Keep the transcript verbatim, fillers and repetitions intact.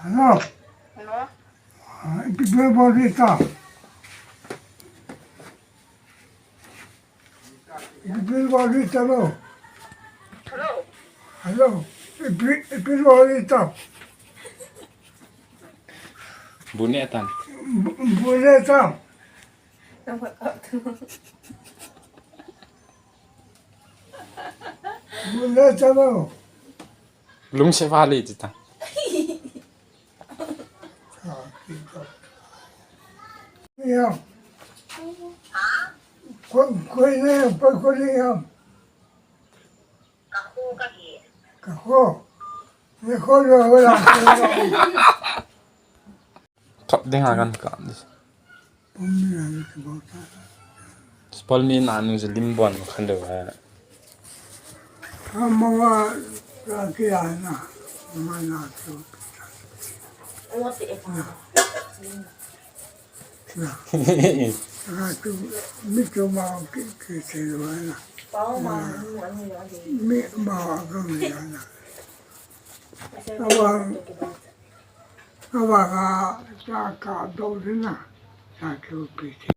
Hello. Hello. Ah, ipi bol ta? Ipi bol ta lo? Hello. Hello. Ipi, ipi bol ta? Bu neh tan. Bu, bu neh tan. Bu neh tan lo. Lungset vale ti ta. Ya. Koi, koi ne, koi, koi ne ya. Ka kho. Ne kho lo, ho la. Kap ding a kan kap ding. Pum ni a ni kibol ta. Spol ni na nu je lim bon khan de wa. Ka ma wa ra ki a na. Ma na tu. Ngo te e pa. Na. Ra tu mi tu ma ki ki se wa na. Pa ma ni mo ni ni. Mi ma wa ka mi na. Awa, awa ka, ka, ka do de na. Sa ke u pi te.